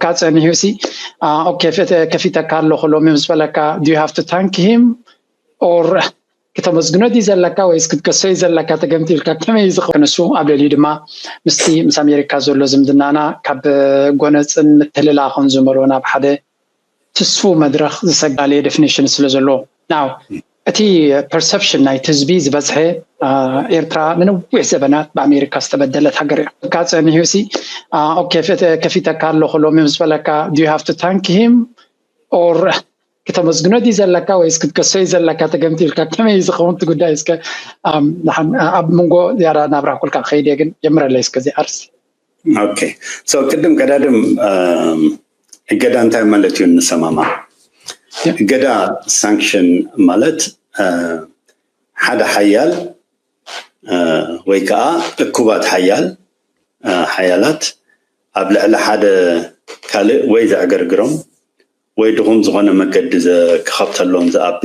ካጸኒሑ ሲ okay ከፊተካ ኣለኹ ሎሚ ምስ በለካ do you have to thank him or ክተመስግኖ ድዩ ዘለካ ወይስ ክትከሶ እዩ ዘለካ? ተገምቲልካ ከመይ እዩ ዝኸውን? ንሱ ኣብ ልዕሊኡ ድማ ምስቲ ምስ ኣሜሪካ ዘሎ ዝምድናና ካብ ጎነፅን ምትልላኽን ዝመልኦ ናብ ሓደ ትስፉ መድረኽ ዝሰጋለየ ዴፊኒሽን ስለ ዘሎ ናው እቲ ፐርሰፕሽን ናይቲ ህዝቢ ዝበዝሐ ኤርትራ ንነዊሕ ዘበናት ብኣሜሪካ ዝተበደለት ሃገር እያ። ካብ ጸኒሑ ሲ okay ከፊተካ ኣለኹ ሎሚ ምስ በለካ do you have to thank him or ክተመስግኖ ድዩ ዘለካ ወይስ ክትከሶ እዩ ዘለካ? ተገምቲልካ ከመይ እዩ ዝኸውን እቲ ጉዳይ? እስከ ኣብ መንጎ ዝያዳ ናብራህኩልካ ክኸይድ እየ፣ ግን ጀምረለይ እስከ እዚ ኣርስ okay so ቅድም ቀዳድም እገዳ እንታይ ማለት እዩ እንሰማማ። እገዳ ሳንክሽን ማለት ሓደ ሓያል ወይ ከዓ እኩባት ሓያል ሓያላት ኣብ ልዕሊ ሓደ ካልእ ወይ ዘዕገርግሮም ወይ ድኹም ዝኾነ መገዲ ክኸብተሎም ዝኣቢ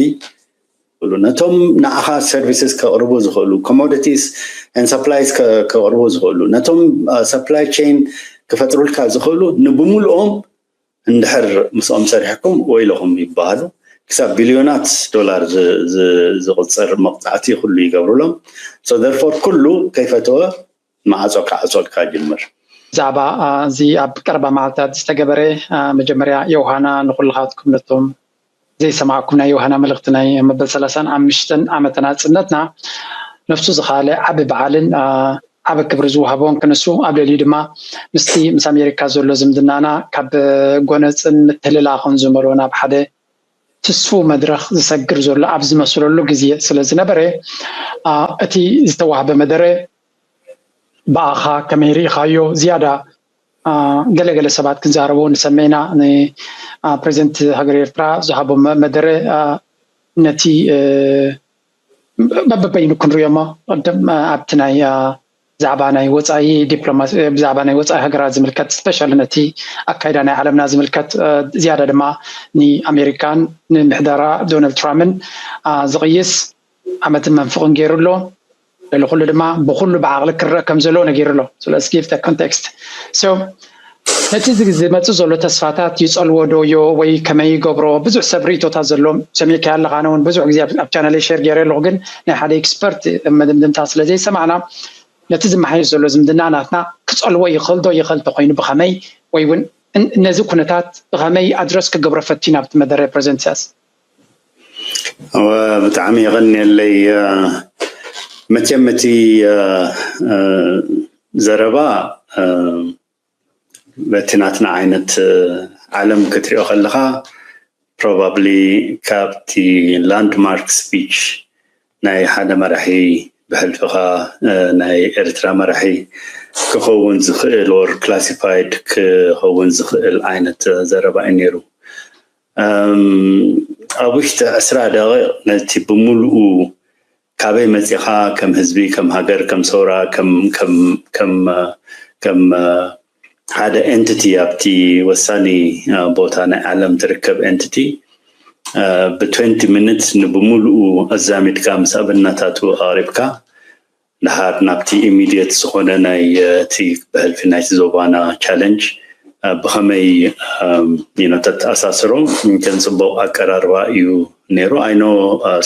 ነቶም ንዓኻ ሰርቪስስ ከቕርቡ ዝኽእሉ commodities and supplies ከቕርቡ ዝኽእሉ ነቶም supply chain ክፈጥሩልካ ዝኽእሉ ንብሙሉኦም እንድሕር ምስኦም ሰሪሕኩም ወይለኹም ይበሃሉ። ክሳብ ቢልዮናት ዶላር ዝቕፅር መቕፃዕቲ ኩሉ ይገብሩሎም። So therefore ኩሉ ከይፈተወ ማዕፆ ክዓፆልካ ጅምር። ብዛዕባ እዚ ኣብ ቀረባ መዓልታት ዝተገበረ መጀመርያ ዮሃና ንኩልኻትኩም ነቶም ዘይሰማዕኩም ናይ ዮሃና መልእኽቲ ናይ መበል ሰላሳን ኣምሽተን ዓመተ ናፅነትና ነፍሱ ዝኻለ ዓቢ በዓልን ዓቢ ክብሪ ዝወሃቦን ክንሱ ኣብ ልዕሊኡ ድማ ምስቲ ምስ ኣሜሪካ ዘሎ ዝምድናና ካብ ጎነፅን ምትልላኽን ዝመልኦ ናብ ሓደ ትስፉ መድረኽ ዝሰግር ዘሎ ኣብ ዝመስለሉ ግዜ ስለ ዝነበረ እቲ ዝተዋህበ መደረ ብኣኻ ከመይ ርኢኻዮ ዝያዳ ገለገለ ሰባት ክንዛረቦ ንሰመይና ንፕሬዚደንት ሃገር ኤርትራ ዝሃቦ መደረ ነቲ በበበይኑ ክንሪኦሞ ቅድም ኣብቲ ናይ ብዛዕባ ናይ ወፃኢ ዲፕሎማሲ ብዛዕባ ናይ ወፃኢ ሃገራት ዝምልከት ስፔሻሊ ነቲ ኣካይዳ ናይ ዓለምና ዝምልከት ዝያዳ ድማ ንኣሜሪካን ንምሕደራ ዶናልድ ትራምፕን ዝቕይስ ዓመትን መንፍቕን ገይሩ ኣሎ። ልዕሊ ኩሉ ድማ ብኩሉ ብዓቕሊ ክረአ ከም ዘለዎ ነጊሩ ኣሎ። ስለዚ give the context so ነቲ ዝመፅእ ዘሎ ተስፋታት ይፀልዎ ዶ ዮ ወይ ከመይ ይገብሮ ብዙሕ ሰብ ርእቶታት ዘሎ ሰሚዕካ ኣለካ። ኣነ እውን ብዙሕ ግዜ ኣብ ቻነለይ ሸር ገይረ ኣለኹ፣ ግን ናይ ሓደ ኤክስፐርት መደምደምታ ስለ ዘይሰማዕና ነቲ ዝመሓየሽ ዘሎ ዝምድና ናትና ክፀልዎ ይኽእል ዶ ይኽእል እንተኮይኑ ብኸመይ ወይ እውን ነዚ ኩነታት ብኸመይ ኣድረስ ክገብሮ ፈቲኑ ኣብቲ መደረ ፕሬዚደንት ኢሳያስ? ብጣዕሚ የቐንየለይ። መቸም እቲ ዘረባ በቲ ናትና ዓይነት ዓለም ክትሪኦ ከለኻ probably ካብቲ landmark speech ናይ ሓደ መራሒ ብሕልፍኻ ናይ ኤርትራ መራሒ ክኸውን ዝኽእል or classified ክኸውን ዝኽእል ዓይነት ዘረባ እዩ ነይሩ። ኣብ ውሽጢ ዕስራ ደቂቕ ነቲ ብምሉኡ ካበይ መፂኻ ከም ህዝቢ ከም ሃገር ከም ሰውራ ከም ሓደ entity ኣብቲ ወሳኒ ቦታ ናይ ዓለም ትርከብ entity ብ twenty minutes ንብምሉኡ ኣዛሚድካ ምስ ኣብነታቱ ኣቕሪብካ ድሓር ናብቲ immediate ዝኾነ ናይ እቲ ብሕልፊ ናይቲ ዞባና challenge ብኸመይ ተተኣሳስሮ ከም ፅቡቕ ኣቀራርባ እዩ ነይሩ። I know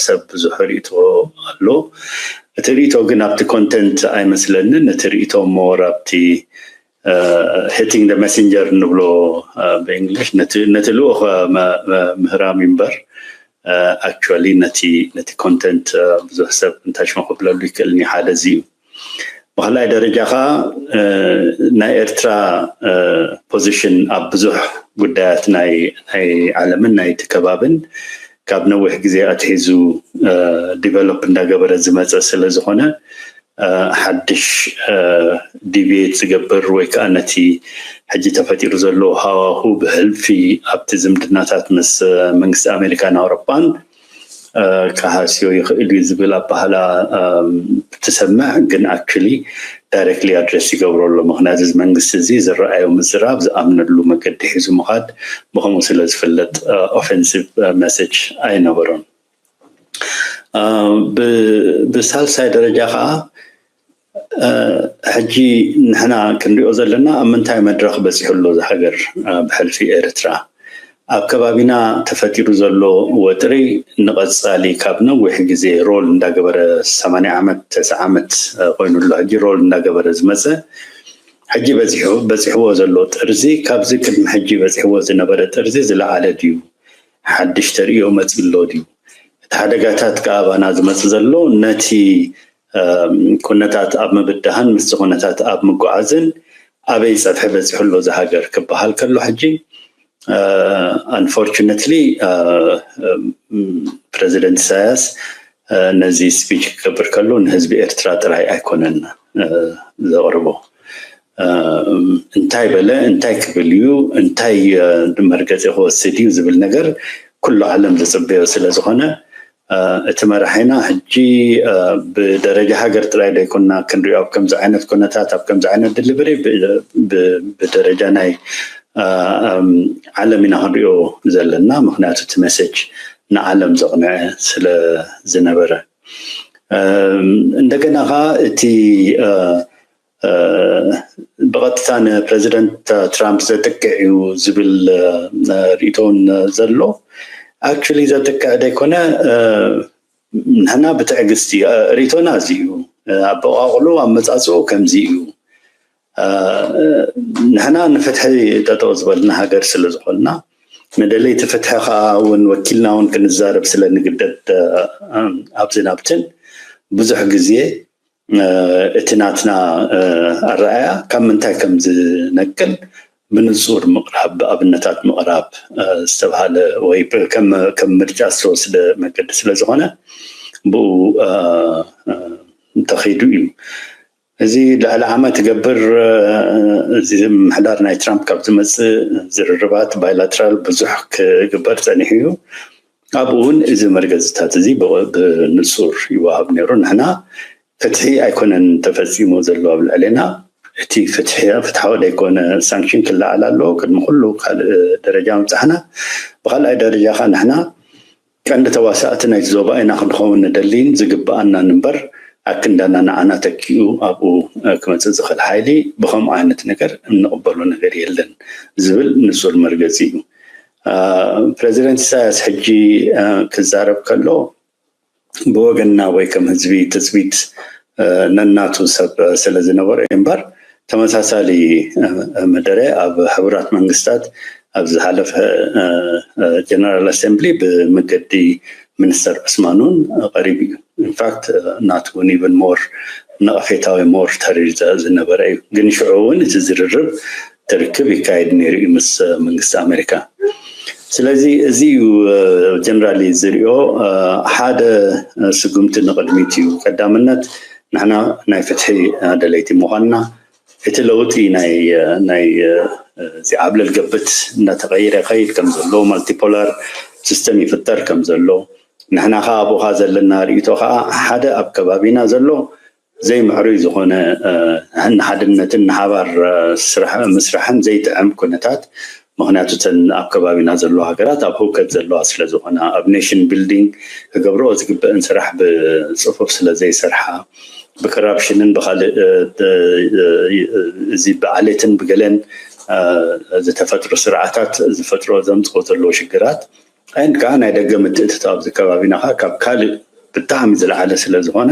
ሰብ ብዙሕ ርእቶ ኣሎ። እቲ ርእቶ ግን ኣብቲ content ኣይመስለንን። እቲ ርእቶ more ኣብቲ hitting the messenger ንብሎ ብእንግሊሽ ነቲ ልኡኽ ምህራም እምበር actually ነቲ content ብዙሕ ሰብ እንታይ ሽሞ ክብለሉ ይክእል ሓደ እዚ እዩ። ብክልኣይ ደረጃ ከዓ ናይ ኤርትራ position ኣብ ብዙሕ ጉዳያት ናይ ዓለምን ናይቲ ከባብን ካብ ነዊሕ ግዜ ኣትሒዙ develop እንዳገበረ ዝመፀ ስለ ዝኾነ ሓድሽ deviate ዝገብር ወይ ከዓ ነቲ ሕጂ ተፈጢሩ ዘሎ ሃዋሁ ብሕልፊ ኣብቲ ዝምድናታት ምስ መንግስቲ ኣሜሪካን ኣውሮፓን ክሃስዮ ይኽእል እዩ ዝብል ኣባህላ ትሰምዕ። ግን actually directly address ይገብሮ ኣሎ። ምክንያቱ እዚ መንግስቲ እዚ ዝረኣዮ ምዝራብ ዝኣምነሉ መገዲ ሒዙ ምኻድ ብከምኡ ስለ ዝፍለጥ offensive message ኣይነበሮን። ብሳልሳይ ደረጃ ከዓ ሕጂ ንሕና ክንሪኦ ዘለና ኣብ ምንታይ መድረኽ በፂሑ ኣሎ እዚ ሃገር ብሕልፊ ኤርትራ ኣብ ከባቢና ተፈጢሩ ዘሎ ወጥሪ ንቐፃሊ ካብ ነዊሕ ግዜ ሮል እንዳገበረ ሰማንያ ዓመት ተስዓ ዓመት ኮይኑ ኣሎ ሕጂ ሮል እንዳገበረ ዝመፀ ሕጂ በፂሑ በፂሕዎ ዘሎ ጥርዚ ካብዚ ቅድሚ ሕጂ በፂሕዎ ዝነበረ ጥርዚ ዝለዓለ ድዩ ሓድሽ ተርእዮ መፂ ኣሎ ድዩ እቲ ሓደጋታት ከኣባና ዝመፅ ዘሎ ነቲ ኩነታት ኣብ ምብዳህን ምስዚ ኩነታት ኣብ ምጉዓዝን ኣበይ ፀፍሒ በፂሑ ኣሎ እዚ ሃገር ክበሃል ከሎ ሕጂ unfortunately ፕረዚደንት ኢሳያስ ነዚ ስፒች ክገብር ከሎ ንህዝቢ ኤርትራ ጥራይ ኣይኮነን ዘቕርቦ እንታይ በለ እንታይ ክብል እዩ እንታይ መርገፂ ክወስድ እዩ ዝብል ነገር ኩሉ ዓለም ዝፅበዮ ስለ ዝኾነ እቲ መራሒና ሕጂ ብደረጃ ሃገር ጥራይ ዘይኮንና ክንሪኦ ኣብ ከምዚ ዓይነት ኩነታት ኣብ ከምዚ ዓይነት ድልብሪ ብደረጃ ናይ ዓለም ኢና ክንሪኦ ዘለና ምክንያቱ እቲ መሰጅ ንዓለም ዘቕንዐ ስለ ዝነበረ እንደገና ከዓ እቲ ብቐጥታ ንፕረዚደንት ትራምፕ ዘጥቅዕ እዩ ዝብል ርእቶን ዘሎ actually ዘጥቅዕ ዘይኮነ ንሕና ብትዕግስቲ ርእቶና እዚ እዩ ኣበቋቕሉ ኣመፃፅኡ ከምዚ እዩ ንሕና ንፍትሒ ጠጠው ዝበልና ሃገር ስለ ዝኾንና ንደለይቲ ፍትሒ ከዓ እውን ወኪልና እውን ክንዛረብ ስለ ንግደድ ኣብዚ ናብትን ብዙሕ ግዜ እቲ ናትና ኣረኣያ ካብ ምንታይ ከም ዝነቅል ብንፁር ምቕራብ ብኣብነታት ምቕራብ ዝተባሃለ ወይ ከም ምርጫ ዝተወስደ መገዲ ስለ ዝኾነ ብኡ ተኺዱ እዩ እዚ ልዕሊ ዓመት ገብር እዚ ምሕዳር ናይ ትራምፕ ካብ ዝመፅእ ዝርርባት bilateral ብዙሕ ክግበር ፀኒሑ እዩ ኣብኡ እውን እዚ መርገፅታት እዚ ብንፁር ይወሃብ ነይሩ ንሕና ፍትሒ ኣይኮነን ተፈፂሙ ዘሎ ኣብ ልዕሌና እቲ ፍትሓዊ ዘይኮነ ሳንክሽን ክለዓል ኣለዎ ቅድሚ ኩሉ ካልእ ደረጃ ምብፃሕና ብካልኣይ ደረጃ ከዓ ንሕና ቀንዲ ተዋሳእቲ ናይቲ ዞባ ኢና ክንኸውን ንደሊን ዝግበኣናን እምበር ኣክንዳና ንዓና ተኪኡ ኣብኡ ክመፅእ ዝኽእል ሓይሊ ብከምኡ ዓይነት ነገር እንቕበሎ ነገር የለን ዝብል ንፁር መርገፂ እዩ ፕረዚደንት ኢሳያስ ሕጂ ክዛረብ ከሎ ብወገንና ወይ ከም ህዝቢ ትፅቢት ነናቱ ሰብ ስለ ዝነበረ እምበር ተመሳሳሊ መደረ ኣብ ሕቡራት መንግስታት ኣብ ዝሓለፈ ጀነራል ኣሰምብሊ ብመገዲ ሚኒስተር ዑስማን እውን ቀሪቡ እዩ ኢንፋክት ናቱ እውን even more ነቐፌታዊ more ተሪር ዝነበረ እዩ ግን ሽዑ እውን እዚ ዝርርብ ትርክብ ይካየድ ነይሩ እዩ ምስ መንግስቲ ኣሜሪካ ስለዚ እዚ እዩ ጀነራሊ ዝሪኦ ሓደ ስጉምቲ ንቕድሚት እዩ ቀዳምነት ንሕና ናይ ፍትሒ ደለይቲ ምዃንና እቲ ለውጢ ናይ ናይ እዚ ዓብለል ገብት እናተቐይረ ይኸይድ ከም ዘሎ multipolar system ይፍጠር ከም ዘሎ ንሕና ከዓ ኣብኡኻ ዘለና ርእይቶ ከዓ ሓደ ኣብ ከባቢና ዘሎ ዘይምዕሩይ ዝኾነ ንሓድነትን ንሓባር ምስራሕን ዘይጥዕም ኩነታት ምክንያቱ ተን ኣብ ከባቢና ዘለዋ ሃገራት ኣብ ህውከት ዘለዋ ስለ ዝኾና ኣብ nation building ክገብርኦ ዝግበእን ስራሕ ብፅፉፍ ስለ ዘይሰርሓ ብኮራፕሽንን ብካልእ እዚ ብዓሌትን ብገለን ዝተፈጥሩ ስርዓታት ዝፈጥሮ ዘምፅኦ ዘለዎ ሽግራት and ከዓ ናይ ደገ ምትእትታው ኣብዚ ከባቢና ከዓ ካብ ካልእ ብጣዕሚ ዝለዓለ ስለ ዝኾነ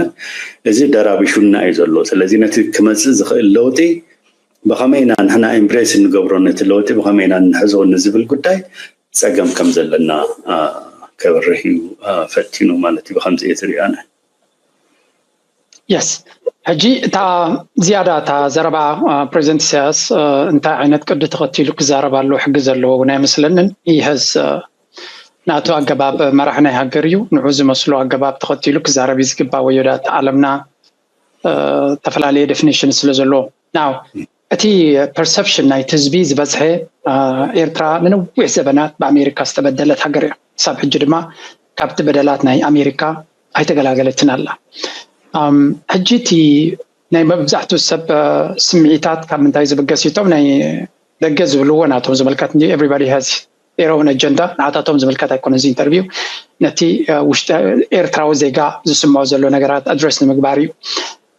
እዚ ደራቢሹና እዩ ዘሎ ስለዚ ነቲ ክመፅእ ዝኽእል ለውጢ ብኸመይ ኢና ንሕና embrace እንገብሮ ነቲ ለውጢ ብኸመይ ኢና እንሕዞ ንዝብል ጉዳይ ፀገም ከም ዘለና ከብርህ እዩ ፈቲኑ ማለት እዩ ብከምዚ እየ ዝሪኣነ yes ሕጂ እታ ዝያዳ እታ ዘረባ ፕሬዚደንት ኢሳያስ እንታይ ዓይነት ቅዲ ተኸቲሉ ክዛረብ ኣለዎ ሕጊ ዘለዎ እውን ኣይመስለንን ይሀዝ ናቱ ኣገባብ መራሒ ናይ ሃገር እዩ ንዑ ዝመስሉ ኣገባብ ተኸቲሉ ክዛረብ እዩ ዝግባ ወዮዳ እቲ ዓለምና ተፈላለየ definition ስለ ዘለዎ now እቲ perception ናይቲ ህዝቢ ዝበዝሐ ኤርትራ ንነዊሕ ዘበናት ብኣሜሪካ ዝተበደለት ሃገር እያ ክሳብ ሕጂ ድማ ካብቲ በደላት ናይ ኣሜሪካ ኣይተገላገለትን ኣላ ሕጂ እቲ ናይ መብዛሕትኡ ሰብ ስምዒታት ካብ ምንታይ ዝብገስ እቶም ናይ ደገ ዝብልዎ ናቶም ዝምልከት እንዲ everybody has their own agenda ንዓታቶም ዝምልከት ኣይኮነ እዚ interview ነቲ ውሽጢ ኤርትራዊ ዜጋ ዝስምዖ ዘሎ ነገራት ኣድረስ ንምግባር እዩ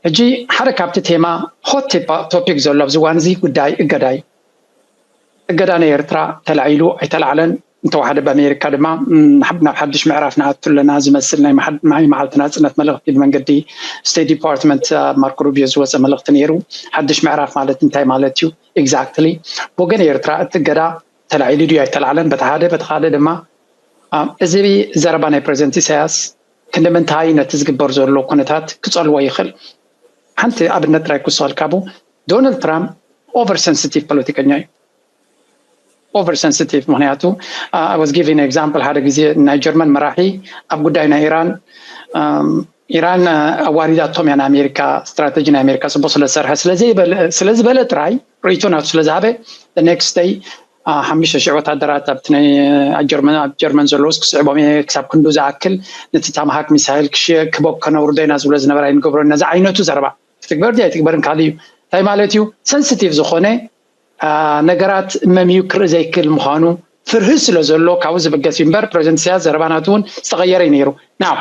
ሕጂ ሓደ ካብቲ ቴማ ሆት ቶፒክ ዘሎ ኣብዚ እዋን እዚ ጉዳይ እገዳ እዩ። እገዳ ናይ ኤርትራ ተላዒሉ ኣይተላዕለን፣ እንተወሓደ ብኣሜሪካ ድማ ናብ ሓድሽ ምዕራፍ ንኣቱ ኣለና ዝመስል ናይ መዓልቲ ናፅነት መልእኽቲ ብመንገዲ ስቴት ዲፓርትመንት ማርኮ ሩቢዮ ዝወፀ መልእኽቲ ነይሩ። ሓድሽ ምዕራፍ ማለት እንታይ ማለት እዩ? ኤግዛክትሊ ብወገን ኤርትራ እቲ እገዳ ተላዒሉ ድዩ ኣይተላዕለን? በቲ ሓደ በቲ ካልእ ድማ እዚ ዘረባ ናይ ፕሬዚደንት ኢሳያስ ክንዲ ምንታይ ነቲ ዝግበር ዘሎ ኩነታት ክፀልዎ ይኽእል? ሓንቲ ኣብነት ጥራይ ክውስኸልካ ቡ ዶናልድ ትራምፕ ኦቨር ሰንሲቲቭ ፖለቲከኛ እዩ። ኦቨር ሰንሲቲቭ ምክንያቱ was giving example ሓደ ግዜ ናይ ጀርመን መራሒ ኣብ ጉዳይ ናይ ኢራን ኢራን ኣዋሪዳቶም እያ ንኣሜሪካ ስትራተጂ ናይ ኣሜሪካ ፅቡቅ ስለዝሰርሐ ስለዝበለ ጥራይ ርእይቶ ናቱ ስለዝሃበ ኔክስት ደይ ሓሙሽተ ሽሕ ወታደራት ኣብቲ ናይ ጀርመን ኣብ ጀርመን ዘለውስ ክስዕቦም እየ ክሳብ ክንዱ ዝኣክል ነቲ ታማሃክ ሚሳይል ክሽየ ክበብ ከነውርዶ ኢና ዝብሎ ዝነበረ ኣይንገብሮ ነዚ ዓይነቱ ዘረባ ክትግበር ድዩ ኣይትግበርን ካልእ እዩ እንታይ ማለት እዩ ሰንሲቲቭ ዝኾነ ነገራት መምዩ ክርኢ ዘይክእል ምዃኑ ፍርሂ ስለ ዘሎ ካብኡ ዝብገስ እዩ እምበር ፕሬዚደንት ኢሳያስ ዘረባ ናቱ እውን ዝተቐየረ እዩ ነይሩ ናው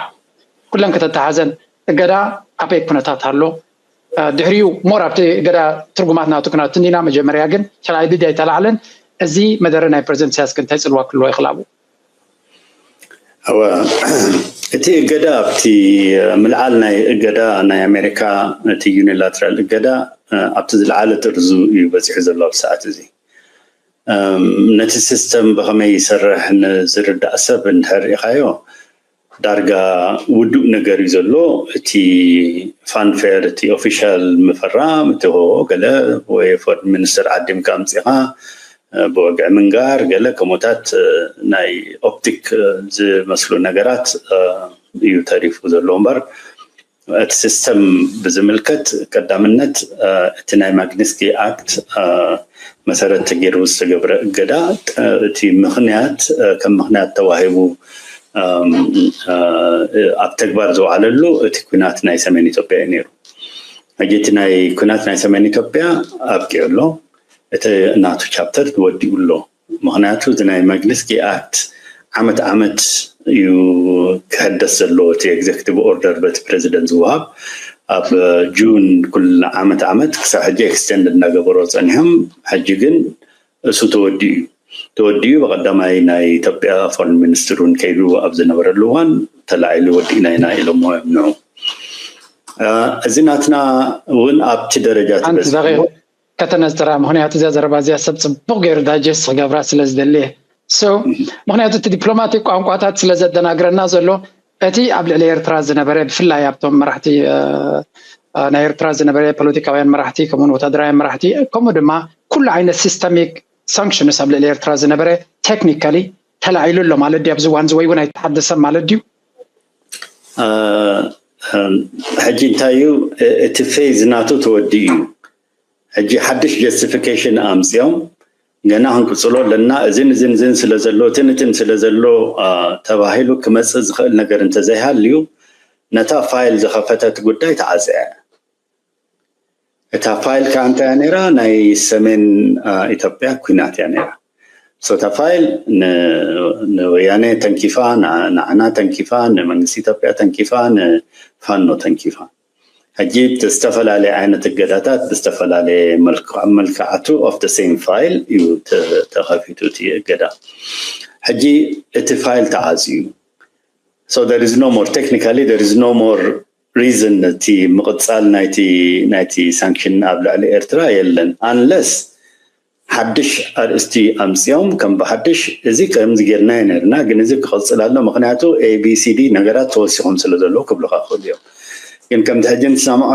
ኩለን ከተተሓዘን እገዳ ኣበይ ኩነታት ኣሎ ድሕሪኡ ሞር ኣብቲ እገዳ ትርጉማት ናቱ ክነቱ እንዲና መጀመርያ ግን ተላዒሉ ድዩ ኣይተላዕለን እዚ መደረ ናይ ፕሬዚደንት ኢሳያስ ግን እንታይ ፅልዋ ክህልዎ ይኽእል ኣብኡ እወ እቲ እገዳ ኣብቲ ምልዓል ናይ እገዳ ናይ ኣሜሪካ እቲ ዩኒላትራል እገዳ ኣብቲ ዝለዓለ ጥርዙ እዩ በፂሑ ዘሎ ኣብ ሰዓት እዚ ነቲ ሲስተም ብኸመይ ይሰርሕ ንዝርዳእ ሰብ እንድሕር ርኢኻዮ ዳርጋ ውዱእ ነገር እዩ ዘሎ እቲ ፋንፌር እቲ ኦፊሻል ምፍራም እቲ ሆ ገለ ወይ ፎርድ ሚኒስተር ዓዲምካ ኣምፂኻ ብወግዒ ምንጋር ገለ ከምኡታት ናይ ኦፕቲክ ዝመስሉ ነገራት እዩ ተሪፉ ዘሎ እምበር እቲ ሲስተም ብዝምልከት ቀዳምነት እቲ ናይ ማግኒስኪ ኣክት መሰረት ተገይሩ ዝተገብረ እገዳ እቲ ምክንያት ከም ምክንያት ተዋሂቡ ኣብ ተግባር ዝወዓለሉ እቲ ኩናት ናይ ሰሜን ኢትዮጵያ እዩ ነይሩ። ሕጂ እቲ ናይ ኩናት ናይ ሰሜን ኢትዮጵያ ኣብቂዑ ኣሎ። እቲ ናቱ ቻፕተር ተወዲኡ ኣሎ። ምክንያቱ እዚ ናይ ማግኒስኪ ኣክት ዓመት ዓመት እዩ ክሕደስ ዘለዎ እቲ ኤግዜክቲቭ ኦርደር በቲ ፕሬዚደንት ዝወሃብ ኣብ ጁን ኩሉ ዓመት ዓመት ክሳብ ሕጂ ኤክስቴንድ እናገበሮ ፀኒሖም ሕጂ ግን እሱ ተወዲኡ እዩ ተወዲኡ ብቀዳማይ ናይ ኢትዮጵያ ፎረን ሚኒስትር እውን ከይዱ ኣብ ዝነበረሉ እዋን ተላዒሉ ወዲእና ኢና ኢሎሞ እዮም ንዑ እዚ ናትና እውን ኣብቲ ደረጃ ሓንቲ ደቂቕ ከተነፅራ ምክንያቱ እዚኣ ዘረባ እዚኣ ሰብ ፅቡቅ ገይሩ ዳጀስት ክገብራ ስለ ዝደሊ ምክንያቱ እቲ ዲፕሎማቲክ ቋንቋታት ስለ ዘደናግረና ዘሎ እቲ ኣብ ልዕሊ ኤርትራ ዝነበረ ብፍላይ ኣብቶም መራሕቲ ናይ ኤርትራ ዝነበረ ፖለቲካውያን መራሕቲ ከምኡውን ወታደራውያን መራሕቲ ከምኡ ድማ ኩሉ ዓይነት ሲስተሚክ ሳንክሽንስ ኣብ ልዕሊ ኤርትራ ዝነበረ ቴክኒካሊ ተላዒሉ ኣሎ ማለት ድዩ ኣብዚ እዋን እዚ ወይ እውን ኣይተሓደሰን ማለት ድዩ ሕጂ እንታይ እዩ እቲ ፌዝ ናቱ ተወዲኡ እዩ ሕጂ ሓድሽ ጀስቲፊኬሽን ኣምፅኦም ገና ክንቅፅሎ ኣለና እዝን እዝን እዝን ስለ ዘሎ እትን እትን ስለ ዘሎ ተባሂሉ ክመፅእ ዝኽእል ነገር እንተዘይሃልዩ ነታ ፋይል ዝኸፈተት ጉዳይ ተዓፅያ እታ ፋይል ከዓ እንታይ ነይራ ናይ ሰሜን ኢትዮጵያ ኩናት እያ ነይራ እታ ፋይል ንወያኔ ተንኪፋ ንዓና ተንኪፋ ንመንግስቲ ኢትዮጵያ ተንኪፋ ንፋኖ ተንኪፋ ሕጂ ብዝተፈላለየ ዓይነት እገዳታት ብዝተፈላለየ መልክዓቱ of the same file እዩ ተኸፊቱ እቲ እገዳ ሕጂ እቲ ፋይል ተዓፅዩ so there is no more technically there is no more reason እቲ ምቕፃል ናይቲ ናይቲ ሳንክሽን ኣብ ልዕሊ ኤርትራ የለን unless ሓድሽ ኣርእስቲ ኣምፅኦም ከም ብሓድሽ እዚ ከምዚ ጌርናዮ ነርና ግን እዚ ክቐፅል ኣሎ ምክንያቱ ኤቢሲዲ ነገራት ተወሲኾም ስለ ዘለዉ ክብሉካ ክኽእሉ እዮም ግን ከምቲ ሕጂ ንሰማዖ